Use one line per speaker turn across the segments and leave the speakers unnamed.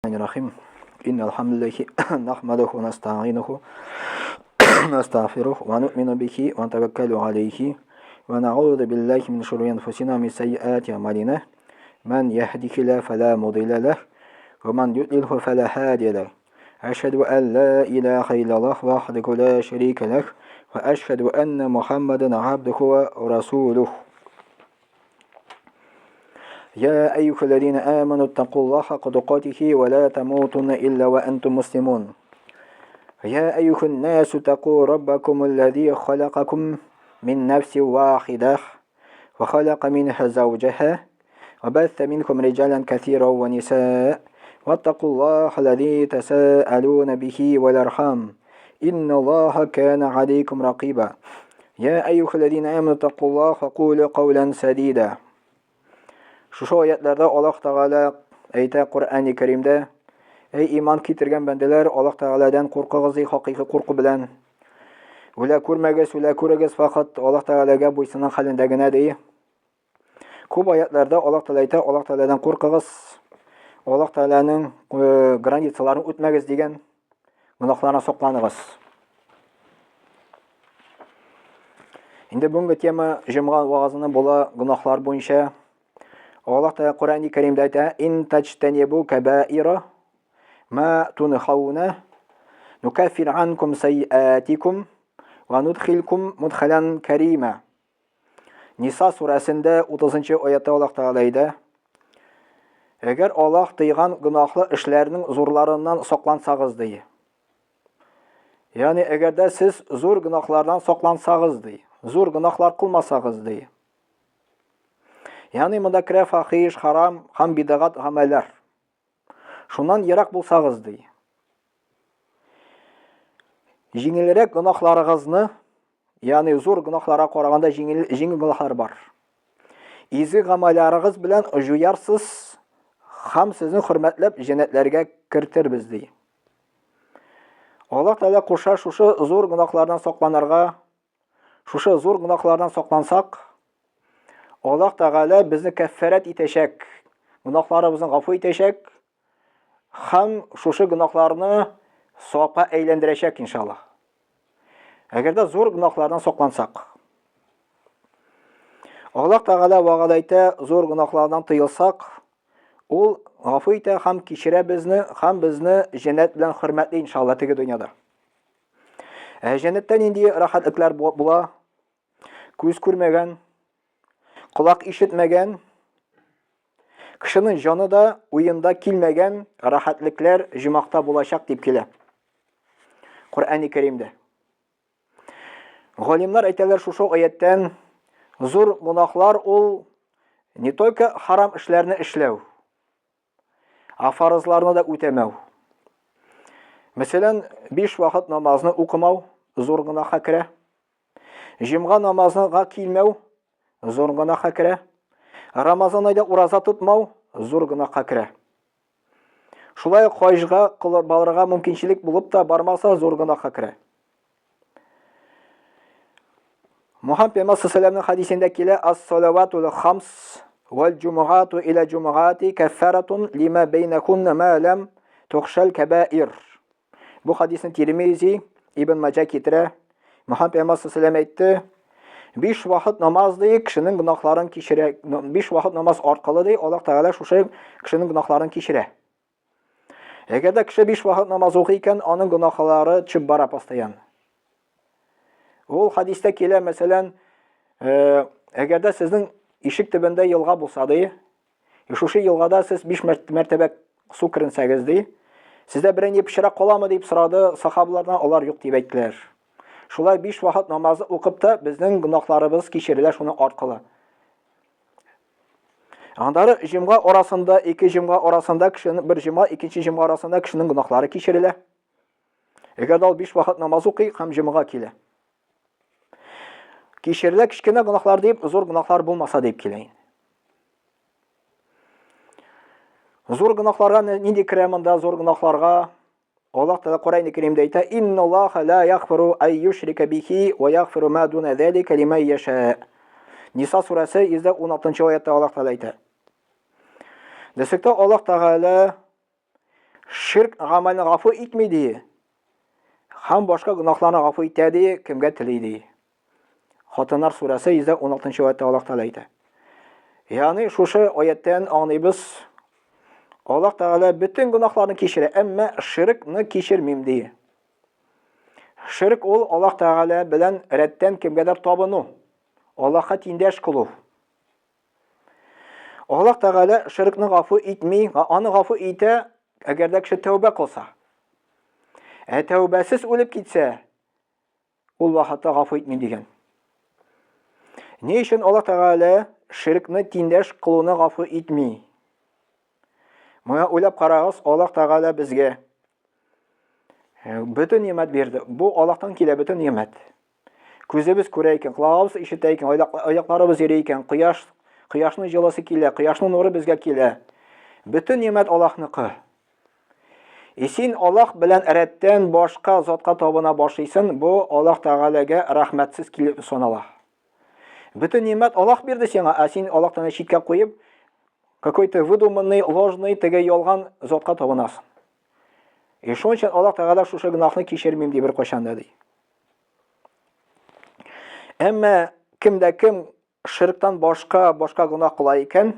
الرحيم إن الحمد لله نحمده ونستعينه ونستغفره ونؤمن به ونتوكل عليه ونعوذ بالله من شرور أنفسنا ومن سيئات أعمالنا من يهده الله فلا مضل له ومن يضلله فلا هادي له أشهد أن لا إله إلا الله وحده لا شريك له وأشهد أن محمدا عبده ورسوله يا أيها الذين آمنوا اتقوا الله حق تقاته ولا تموتن إلا وأنتم مسلمون يا أيها الناس اتقوا ربكم الذي خلقكم من نفس واحدة وخلق منها زوجها وبث منكم رجالا كثيرا ونساء واتقوا الله الذي تساءلون به والأرحام إن الله كان عليكم رقيبا يا أيها الذين آمنوا اتقوا الله وقولوا قولا سديدا Шушы аятларда Аллаһ Тәгалә әйтә Коръәни Кәримдә: Эй иман китергән бәндәләр, Аллаһ Тәгаләдән куркыгыз, ди хакыйкый курку белән. Үлә күрмәгез, үлә күрегез, факат Аллаһ Тәгаләгә буйсынган хәлендә генә ди. Күп аятларда Аллаһ Тәгалә әйтә, Аллаһ Тәгаләдән куркыгыз, Аллаһ Тәгаләнең э, границаларын үтмәгез дигән. Гөнаһлардан сакланыгыз. Инде бүгенге тема җомга вагазының була гөнаһлар буенча. Аллаһ Тәгалә Коръәни Кәримдә әйтә: "Ин таҗтанибу кабаира ма тунхауна нукаффир анкум сайиатикум ва нудхилкум мудхалан карима." Ниса сүрәсендә 30 аятта Аллаһ Тәгалә әйтә: Әгәр Аллаһ тыйган гөнаһлы эшләрнең зурларыннан саклансагыз ди. Ягъни әгәр дә сез зур гөнаһлардан саклансагыз ди, зур гөнаһлар кылмасагыз ди. Ягъни монда керә фахиш, харам һәм бидагат гамәлләр. Шуннан ерак булсагыз ди. Җиңелрәк гөнаһларыгызны, ягъни зур гөнаһларга караганда җиңел җиңел гөнаһлар бар. Изге гамәлләрегез белән җуярсыз һәм сезне хөрмәтләп җәннәтләргә кертербез ди. Аллаһ Тәгалә куша шушы зур гөнаһлардан сакланырга, Шушы зур гөнаһлардан саклансак, Аллаһ Тәгалә безне кәффәрәт итәчәк, гөнаһларыбызны гафу итәчәк һәм шушы гөнаһларны савапка әйләндерәчәк, иншаллаһ. Әгәр дә зур гөнаһлардан саклансак. Аллаһ Тәгалә вәгъдә итә, зур гөнаһлардан тыелсак, ул гафу итә һәм кичерә безне, һәм безне җәннәт белән хөрмәтли, иншаллаһ, теге дөньяда. Ә җәннәттә нинди рәхәтлекләр була? Күз күрмәгән, колак ишетмәгән, кешенең җаны да уенда килмәгән рәхәтлекләр җомакта булачак дип килә. Коръәни Кәримдә. Галимнәр әйтәләр шушы аяттән зур гөнаһлар ул не только харам эшләрне эшләү, Ә фарызларны да үтәмәү. Мәсәлән, биш вакыт намазны укымау зур гөнаһка керә. Җомга намазына килмәү зур гөнаһка керә. Рамазан айда ураза тотмау зур гөнаһка керә. Шулай ук хаҗга барырга мөмкинчелек булып та бармаса зур гөнаһка керә. Мухаммад пәйгамбәр саллаллаху хадисендә килә: "Ас-салаватул хамс вал җумгату иля җумгати каффаратун лима бейнахунна ма лам тухшал кабаир." Бу хадисне Тирмизи, Ибн Маҗа китерә. Мухаммад пәйгамбәр саллаллаху әйтте: Биш вакыт намаз ди, кешенең гөнаһларын кичерә. Биш вакыт намаз аркылы ди, Аллаһ Тәгалә шушы кешенең гөнаһларын кичерә. Әгәр дә кеше биш вакыт намаз укый икән, аның гөнаһлары төшеп бара постоянно. Ул хадистә килә, мәсәлән, э, әгәр дә сезнең ишек төбендә елга булса ди, шушы елгада сез биш мәртәбә су керенсәгез ди, сездә берәр ни пычрак каламы дип сорады сахабалардан, алар юк дип әйттеләр. Шулай биш вакыт намазы укып та безнең гөнаһларыбыз кичерелә шуның аркылы. Аннары җомга арасында, ике җомга арасында кешенең бер җомга, икенче җомга арасында кешенең гөнаһлары кичерелә. Әгәр дә ул биш вакыт намаз укый һәм җомга килә. Кичерелә кечкенә гөнаһлар дип, зур гөнаһлар булмаса дип килә. Зур гөнаһларга нинди керә монда зур гөнаһларга? Аллаһ Тәгалә Коръән Кәримдә әйтә: "Инналлаһа ла ягфиру ай юшрика бихи ва ягфиру ма дуна залика лиман яша." Ниса сүрәсе 116 аятта Аллаһ Тәгалә әйтә. Десектә Аллаһ Тәгалә Ширк гамәлне гафу итми ди. Һәм башка гөнаһларны гафу итә ди, кемгә тели ди. Хатыннар сүрәсе 116 аятта Аллаһ Тәгалә әйтә. Ягъни шушы аяттан аңлыйбыз, Аллаһ Тәгалә бөтен гөнаһларны кичерә, әмма ширкны кичермим ди. Ширк ул Аллаһ Тәгалә белән рәттән кемгәдер табыну, Аллаһка тиңдәш кылу. Аллаһ Тәгалә ширкны гафу итми, аны гафу итә, әгәр дә кеше тәүбә кылса. Ә тәүбәсез үлеп китсә, ул вакытта гафу итми дигән. Ни өчен Аллаһ Тәгалә ширкны тиңдәш кылуны гафу итми? Моңа уйлап карагыз, Аллаһ Тәгалә безгә бөтен нимәт бирде. Бу Аллаһтан килә бөтен нимәт. Күзебез күрә икән, колагыбыз ишетә икән, аякларыбыз йөри икән, кояш, кояшның җылысы килә, кояшның нуры безгә килә. Бөтен нимәт Аллаһныкы. И син Аллаһ белән рәттән башка затка табына башлыйсың, бу Аллаһ Тәгаләгә рәхмәтсез килеп санала. Бөтен нимәт Аллаһ бирде сиңа, ә син Аллаһтан читкә куеп, какой-то выдуманный, ложный, теге ялган затка табынасың. И шуның өчен Аллаһ Тәгалә шушы гөнаһны кичермим ди беркайчан да ди. Әмма кем дә кем ширктан башка башка гөнаһ кыла икән,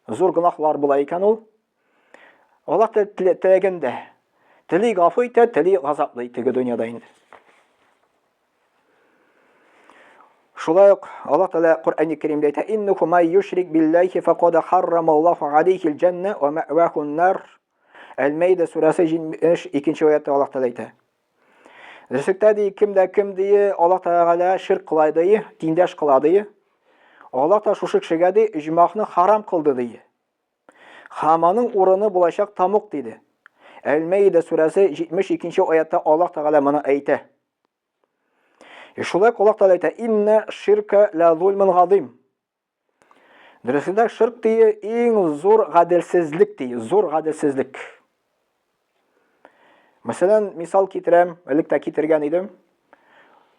зур гөнаһлар була икән ул, Аллаһ теләгәндә тели гафу итә, тели газаплый теге дөньяда инде. Шулай ук Аллаһ Тәгалә Коръәни Кәримдә әйтә: "Иннаху май юшрик биллахи факад харрамаллаху алейхил җанна ва мә'вахун нар." Әл-Мәйдә сүрәсе 72 аятта Аллаһ Тәгалә әйтә. Дөреслектә ди, кем дә кем ди, Аллаһ Тәгалә ширк кыла ди, тиңдәш кыла ди. Аллаһ та шушы кешегә ди, иҗмахны харам кылды ди. Һәм аның урыны булачак тамук диде. Әл-Мәйдә сүрәсе 72 аятта Аллаһ Тәгалә моны әйтә. И шулай Аллаһ Тәгалә әйтә, Инна ширка ла зулмун газим. Дөресендә ширк дие иң зур гаделсезлек ди, зур гаделсезлек. Мәсәлән, мисал китерәм, элек тә китергән идем.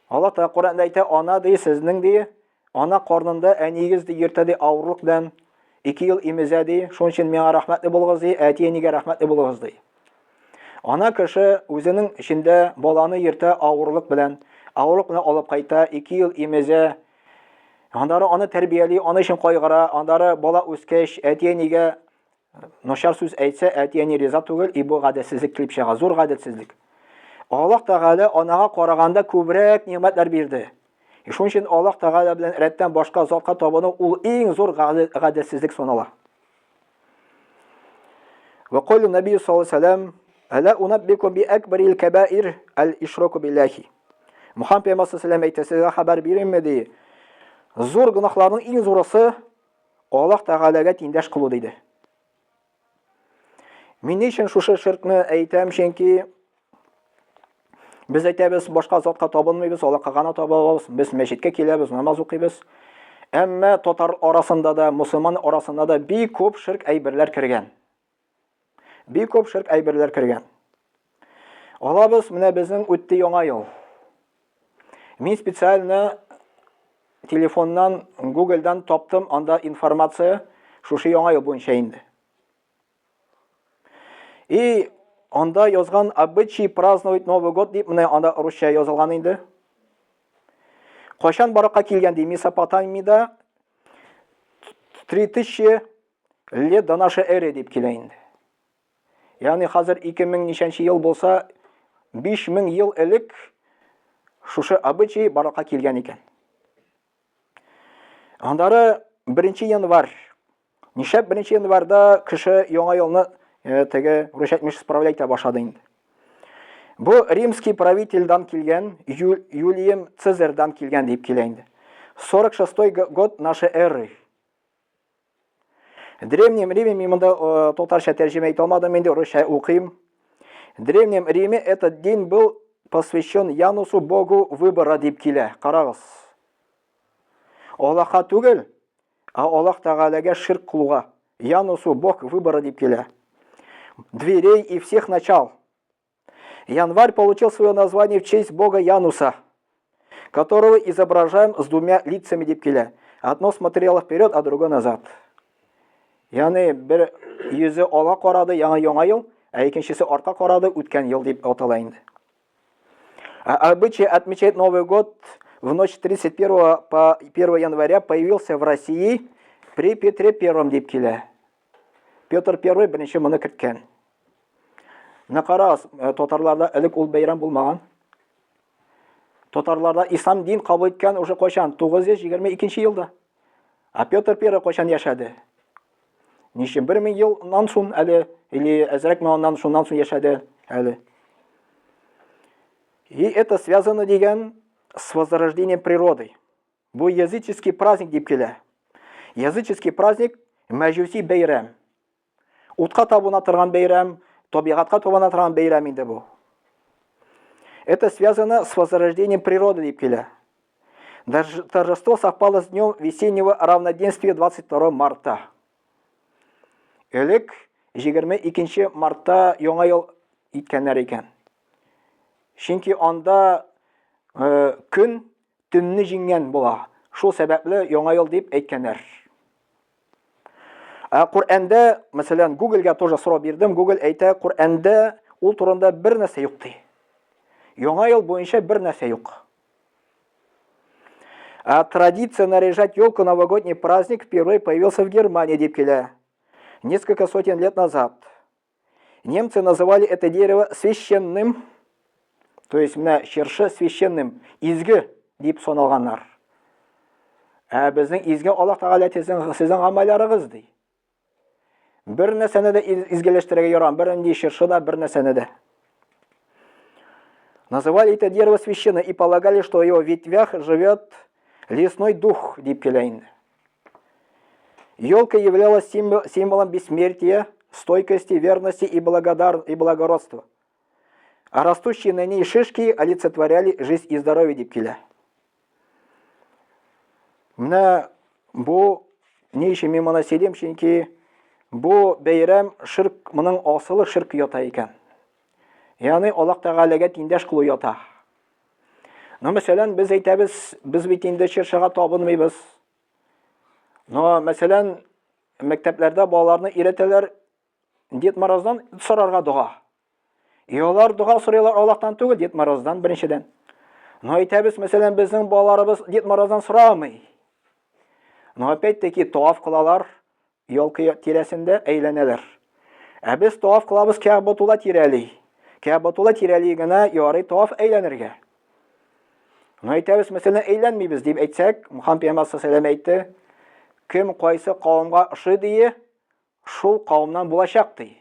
Алла Тәгалә Коръәндә әйтә, ана ди, сезнең ди, ана карнында әниегез ди йөртә ди авырлык белән 2 ел имезә ди, шуның өчен миңа рәхмәтле булыгыз ди, әти-әнигә рәхмәтле булыгыз ди. Ана кеше үзенең эчендә баланы йөртә авырлык белән, авырлык белән алып кайта, 2 ел имезә, Аннары аны тәрбияли, аны өчен кайгыра, аннары бала үскәч, әти-әнигә начар сүз әйтсә, әти-әни риза түгел, и бу гаделсезлек килеп чыга, зур гаделсезлек. Аллаһ Тәгалә анага караганда күбрәк нигъмәтләр бирде. И шуның өчен Аллаһ Тәгалә белән рәттән башка затка табыну ул иң зур гаделсезлек санала. Вә кале Нәби саллаллаһу алейһи вәсәлләм, Әлә унаббикум би акбарил кабаир аль-ишраку биллахи. Мухаммад пәйгамбәр саллаллаһу әйтә, сезгә хәбәр бирәмме ди. Зур гөнаһларның иң зурысы Аллаһ Тәгаләгә тиңдәш кылу диде. Мин ни өчен шушы ширкне әйтәм, чөнки без әйтәбез, башка затка табынмыйбыз, Аллаһка гына табынабыз, без мәчеткә киләбез, намаз укыйбыз. Әмма татар арасында да, мусульман арасында да бик күп ширк әйберләр кергән. Бик күп ширк әйберләр кергән. Алабыз, менә безнең үтте яңа ел. Мин специально телефоннан, Google'дан таптым анда информация шушы яңа ел буенча инде. И анда язган обычай праздновать Новый год дип менә анда русча язылган инде. Кайчан баракка килгән ди Месопотамиядә 3000 лет до нашей эры дип килә инде. Ягъни хәзер 2000 ничәнче ел булса, 5000 ел элек шушы обычай баракка килгән икән. Аннары 1 январь. Нишләп 1 январьда кеше яңа елны э, теге русча әйтмеш справлять итә башлады инде. Бу римский правительдан килгән, Юлием Цезарьдан килгән дип килә инде. 46 год нашей эры. Древнем Риме, мин монда э, татарча тәрҗемә итә алмадым инде, русча укыйм. Древнем Риме этот день был посвящен Янусу богу выбора дип килә. Карагыз. Аллаһка түгел, ә Аллаһ Тәгаләгә ширк кылуга. Янусу бог выбора дип килә. Дверей и всех начал. Январь получил свое название в честь бога Януса, которого изображаем с двумя лицами дип килә. Одно смотрело вперед, а другое назад. Ягъни бер йөзе ала карады, яңа яңа ел, ә икенчесе артка карады, үткән ел дип атала инде. А обычай отмечать Новый год в ночь 31 по 1 января появился в России при Петре Первом дип килә. Петр Первый беренче моны керткән. Менә карагыз, э, татарларда элек ул бәйрәм булмаган. Татарларда ислам дин кабул иткән уже кайчан? 922 елда. А Петр Первый кайчан яшәде? Ничә 1000 елдан соң әле или әзрәк аннан шуннан соң яшәде әле. И это связано дигән с возрождением природы. Бу языческий праздник дип килә. Языческий праздник мәҗүси бәйрәм. Утка табына торган бәйрәм, табигатька табына торган бәйрәм инде бу. Это связано с возрождением природы дип килә. Торжество совпало с днем весеннего равноденствия 22 марта. Элек 22 мартта яңа ел иткәннәр икән. Чөнки анда э, көн төнне җиңгән була. Шул сәбәпле яңа ел дип әйткәннәр. Ә Коръәндә, мәсәлән, Google-га тоже сорау бирдем. Google әйтә, Коръәндә ул турында бер нәрсә юк ди. Яңа ел буенча бер нәрсә юк. А традиция наряжать елку новогодний праздник впервые появился в Германии, дип килә. Несколько сотен лет назад. Немцы называли это дерево священным, то есть менә чыршы священным, изге дип саналганнар. Ә безнең изге Аллаһ Тәгалә сезнең сезнең гамәлләрегез ди. Бер нәрсәне дә изгеләштерергә ярамый, бер нинди чыршы да, бер нәрсәне дә. Называли это дерево священным и полагали, что в его ветвях живет лесной дух, дип килә инде. Елка являлась символом бессмертия, стойкости, верности и, благодар... и благородства. А растущие на ней шишки олицетворяли жизнь и здоровье дип килә. Менә бу ни өчен мин моны сөйлим, чөнки бу бәйрәм ширк, моның асылы ширк ята икән. Ягъни Аллаһ Тәгаләгә тиңдәш кылу ята. Ну, мәсәлән, без әйтәбез, без бит инде чыршыга табынмыйбыз. Но, мәсәлән, мәктәпләрдә балаларны өйрәтәләр Дед Мороздан сорарга дога. И алар дога сорыйлар Аллаһтан түгел, Дед Мороздан беренчедән. Но әйтәбез, мәсәлән, безнең балаларыбыз Дед Мороздан сорамый. Но опять-таки таваф кылалар, Елка тирәсендә әйләнәләр. Ә без таваф кылабыз Кәгъбатулла тирәли. Кәгъбатулла тирәли генә ярый таваф әйләнергә. Ну әйтәбез, мәсәлән, әйләнмибез дип әйтсәк, Мухаммад пәйгамбәр саллаллаху әйтте, кем кайсы кавымга ошый дие, шул кавымнан булачак ди.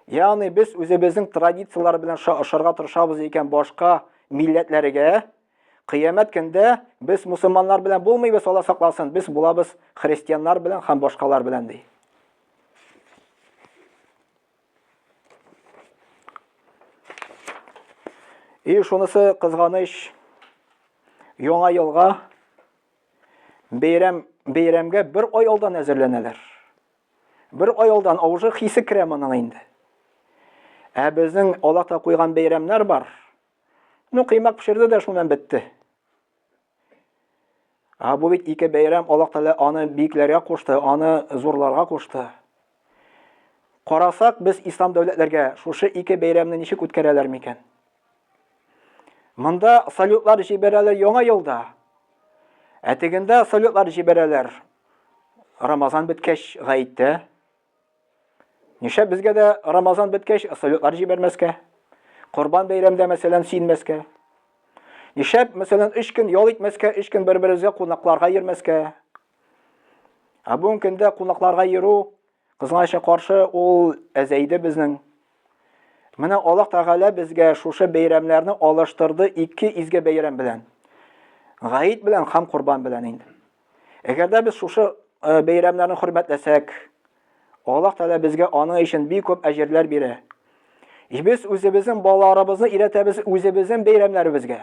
Ягъни без үзебезнең традицияләр белән ошарга тырышабыз икән башка милләтләргә, Кыямәт көндә без мусульманнар белән булмыйбыз, Алла сакласын, без булабыз христианнар белән һәм башкалар белән ди. И шунысы кызганыч, яңа елга бәйрәм бәйрәмгә бер ай алдан әзерләнәләр. Бер ай алдан авызы хисе керә моның инде. Ә безнең Аллаһ та куйган бәйрәмнәр бар. Ну, кыймак пешерде дә шуннан бетте. Ә бу бит ике бәйрәм, Аллаһ Тәгалә аны биекләргә кушты, аны зурларга кушты. Карасак, без ислам дәүләтләргә шушы ике бәйрәмне ничек үткәрәләр микән? Монда салютлар җибәрәләр яңа елда. Ә тегендә салютлар җибәрәләр Рамазан беткәч гаеттә. Нишләп безгә дә Рамазан беткәч салютлар җибәрмәскә? Корбан бәйрәмдә, мәсәлән, сөенмәскә? Нишләп, мәсәлән, өч көн ял итмәскә, өч көн бер-беребезгә кунакларга йөрмәскә? Ә бүгенге көндә кунакларга йөрү, кызганычка каршы, ул әзәйде безнең. Менә Аллаһ Тәгалә безгә шушы бәйрәмнәрне алыштырды ике изге бәйрәм белән. Гаид белән һәм Корбан белән инде. Әгәр дә без шушы э, бәйрәмнәрне хөрмәтләсәк, Аллаһ Тәгалә безгә аның өчен бик күп әҗерләр бирә. И без үзебезнең балаларыбызны өйрәтәбез үзебезнең бәйрәмнәребезгә.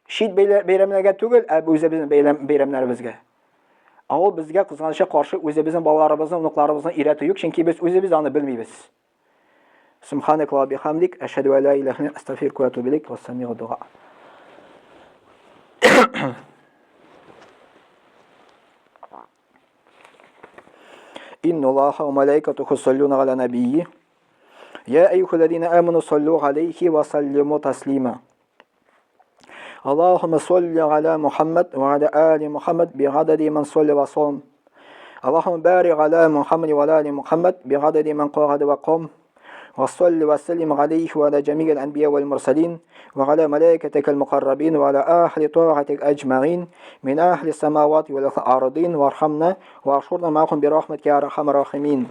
Чит бәйрәмнәргә түгел, ә үзебезнең бәйрәмнәребезгә. Ә ул безгә кызганычка каршы үзебезнең балаларыбызны, внукларыбызны өйрәтү юк, чөнки без үзебез аны белмибез. Субханак ва бихамдик, ашһаду ан ла илаһа илля астагфирука ва атубу илейк, вассамигу дуа. Инна Аллаха ва малаикатуху юсаллуна аля набийи. يا أيها الذين آمنوا صلوا عليه وسلموا تسليما. اللهم صل على محمد وعلى آل محمد بعدد من صلى وصام. اللهم بارك على محمد وعلى آل محمد بعدد من قعد وقام. وصل وسلم عليه وعلى جميع الأنبياء والمرسلين وعلى ملائكتك المقربين وعلى أهل طاعتك أجمعين من أهل السماوات والأرضين وارحمنا وارحمنا معهم برحمتك يا أرحم الراحمين.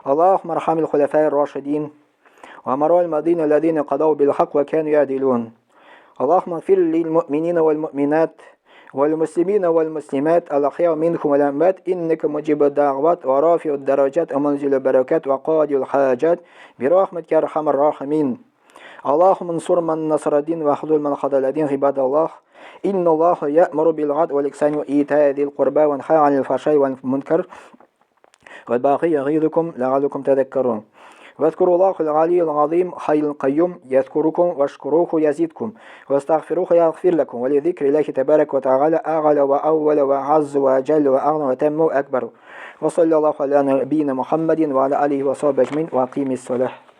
اللهم ارحم الخلفاء الراشدين وأمراء المدينة الذين قضوا بالحق وكانوا يعدلون. اللهم اغفر للمؤمنين والمؤمنات والمسلمين والمسلمات الأحياء منكم والأموات إنك مجيب الدعوات ورافع الدرجات ومنزل البركات وقاضي الحاجات برحمتك يا أرحم الراحمين. اللهم انصر من نصر الدين واخذل من خذل الدين. عباد الله، إن الله يأمر بالعدل والإحسان وإيتاء ذي القربى وينهى عن الفحشاء والمنكر والبغي يعظكم لعلكم تذكرون. واذكروا الله العلي العظيم حي القيوم يذكركم واشكروه يزيدكم واستغفروه يغفر لكم. ولذكر الله تبارك وتعالى أعلى وأول وأعز وأجل وأغنى وتم وأكبر. وصلى الله على نبينا محمد وعلى آله وصحبه أجمعين. وأقيم الصلاة.